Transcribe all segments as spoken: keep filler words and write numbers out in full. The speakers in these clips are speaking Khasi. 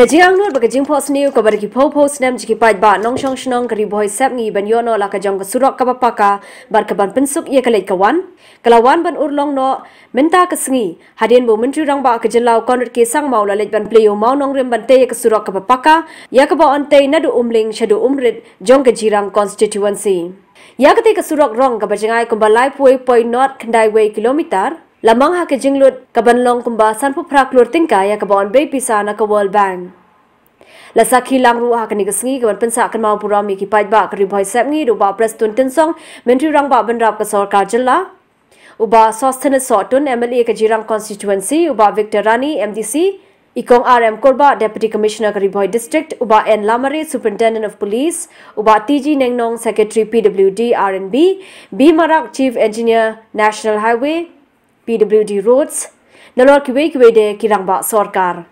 Ka jingangnud bad ka jingphohsniew kaba da ki phew phew snem jong ki paidbah nongshong shnong ka Ri Bhoi Sepngi ban ïoh noh la ka jong ka surok kaba paka bad kaban pynsuk ïa ka leit ka wan, ka la wan ban urlong noh mynta ka sngi hadien ba u Myntri Rangbah ka jylla u Conrad K Sangma u la leit ban plie ïa u mawnongrim ban tei ïa ka surok kaba paka ïa kaba yn tei naduh Umling shaduh Umrit jong ka Jirang constituency. Ïa katei ka surok rong kaba jngai kumba laiphew wei point nod khyndai wei kilometer la mang ha ka jinglut kaban long kumba sanphew phra klur tyngka ïa kaba yn bei pisa na ka World Bank. La sakhi lang ruh ha kane ka sngi kaban pynsah kynmaw burom ïa ki paidbah ka Ri Bhoi Sepngi da u Bah Prestone Tynsong, Myntri Rangbah Bynrap ka Sorkar Jylla, u Bah Sosthenes Sohtun, M L A ka Jirang constituency, u Bah Victor Rani, M D C, i Kong R M Kurbah, Deputy Commissioner ka Ri Bhoi District, u Bah N Lamare, Superintendent of Police, u Bah T G Nengnong, Secretary P W D R and B, B Marak, Chief Engineer National Highway, P W D Roads, nalor kiwei kiwei de ki rangbah sorkar.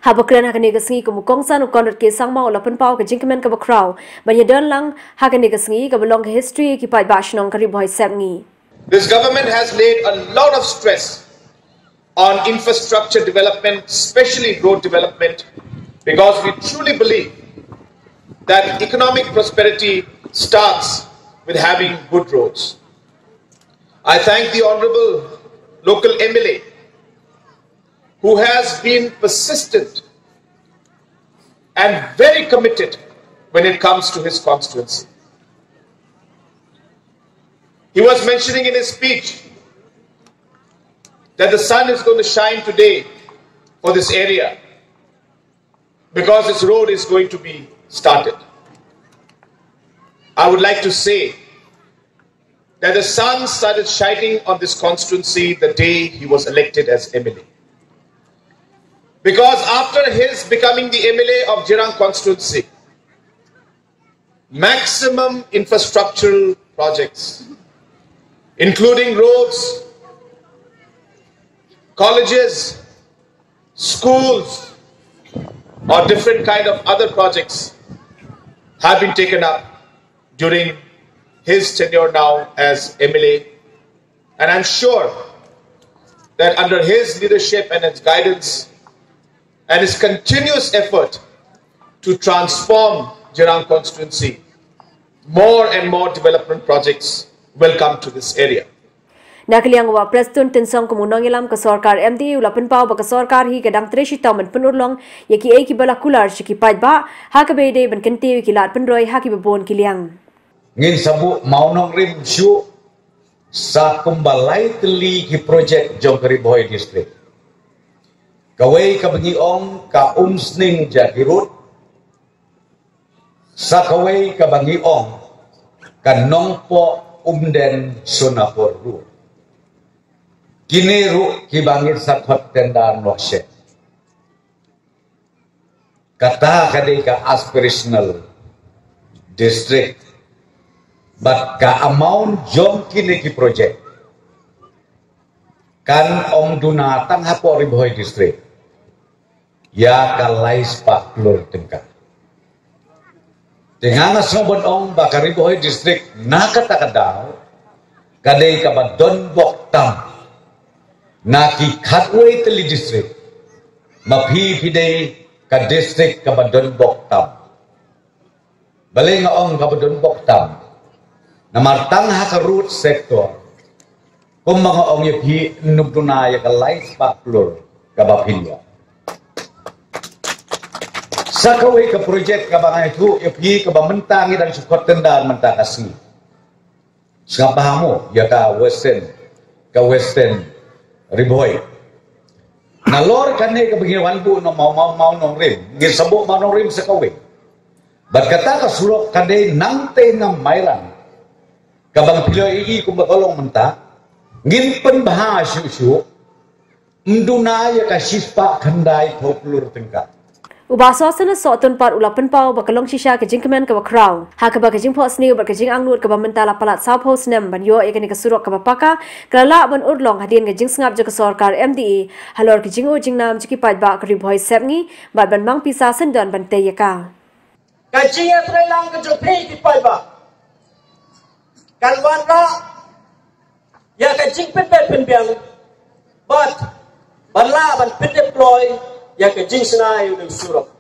Haba kren ha kane ka sngi kum u kongsan, u Conrad K Sangma u la pynpaw ka jingkmen kaba khraw ban ïadon lang ha kane ka sngi kaba long ka history ïa ki paidbah shnong ka Ri Bhoi Sepngi. This government has laid a lot of stress on infrastructure development, especially road development, because we truly believe that economic prosperity starts with having good roads. I thank the Honorable local M L A who has been persistent and very committed when it comes to his constituency. He was mentioning in his speech that the sun is going to shine today for this area because this road is going to be started. I would like to say that the sun started shining on this constituency the day he was elected as M L A. Because after his becoming the M L A of Jirang constituency, maximum infrastructural projects, including roads, colleges, schools, or different kind of other projects have been taken up during his tenure now as M L A. And I'm sure that under his leadership and his guidance and his continuous effort to transform Jirang constituency, more and more development projects will come to this area. Na ka liang u Bah Prestone Tynsong kum u nongïalam ka sorkar M D A u la pynpaw ba ka sorkar hi ka dang trei shitom ban pynurlong ïa kiei kiba la kular sha ki paidbah ha kaba ïadei ban kyntiew ïa ki lad pynroi ha kiba bun ki liang. Ngin sa buh mawnongrim shuh sa kumba lai tylli ki project jong ka Ri Bhoi District. Kawei kaba ngi ong ka Umsning Jagiroad, sa kawei kaba ngi ong ka Nongpoh Umden Sonapur Road. Kine ruh kiba ngin sa khot tender noh shen. Kata ka dei ka aspirational district. Bad ka amount jong kine ki project kan ym duna tang hapoh Ri Bhoi District ïa ka lai spah klur tyngka. Te nga nga sngewbha ban ong ba ka Ri Bhoi District na kata ka daw ka dei kaba donbok tam na ki khatwei tylli district. Ma phi phi dei ka district kaba donbok tam. Balei nga ong kaba donbok tam? Namar tang ha ka road sector, kumba nga ong ïa phi, ym duna ïa ka lai spah klur kaba phin ïoh. Sa kawei ka project kaba nga ïathuh ïa phi kaba mynta ngi dang shu khot tender mynta ka sngi. Sngap bha mo ïa ka Western, ka Western Ri Bhoi. Nalor kane kaba ngi wan buh noh maw maw mawnongrim, ngi sa buh mawnongrim sa kawei. Bad kata ka surok ka dei nangtei na Mairang. Kaba ngi pynlong ïa i kumba ka long mynta, ngin pynbha shuh shuh, ym duna ïa ka shispah khyndai phew klur tyngka. U Bah Sosthenes Sohtun pat u la pynpaw ba ka long shisha ka jingkmen kaba khraw ha kaba ka jingphohsniew bad ka jingangnud kaba mynta la palat saw phew snem ban ïoh ïa kane ka surok kaba paka ka la lah ban urlong hadien ka jingsngap jong ka sorkar M D A halor ka jingaw jingnam jong ki paidbah ka Ri Bhoi Sepngi bad ban mang pisa syndon ban tei ïa ka. Ka jingïatreilang ka jong phi ki paidbah kan wanrah ïa ka jingpynbeit pynbiang bad ban lah ban pyndep kloi ïa ka jingshna ïa u nongsurok.